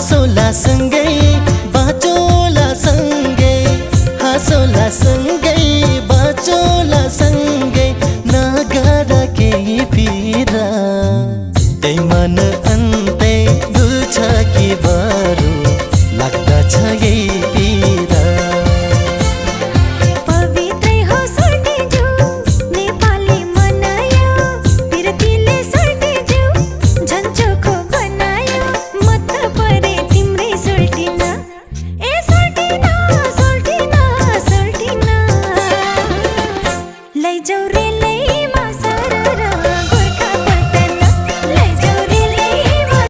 हाँसोला सँगै बाँचोला सँगै, हाँसोला सँगै बाँचोला सँगै, नगर केही पिरा, त्यही मन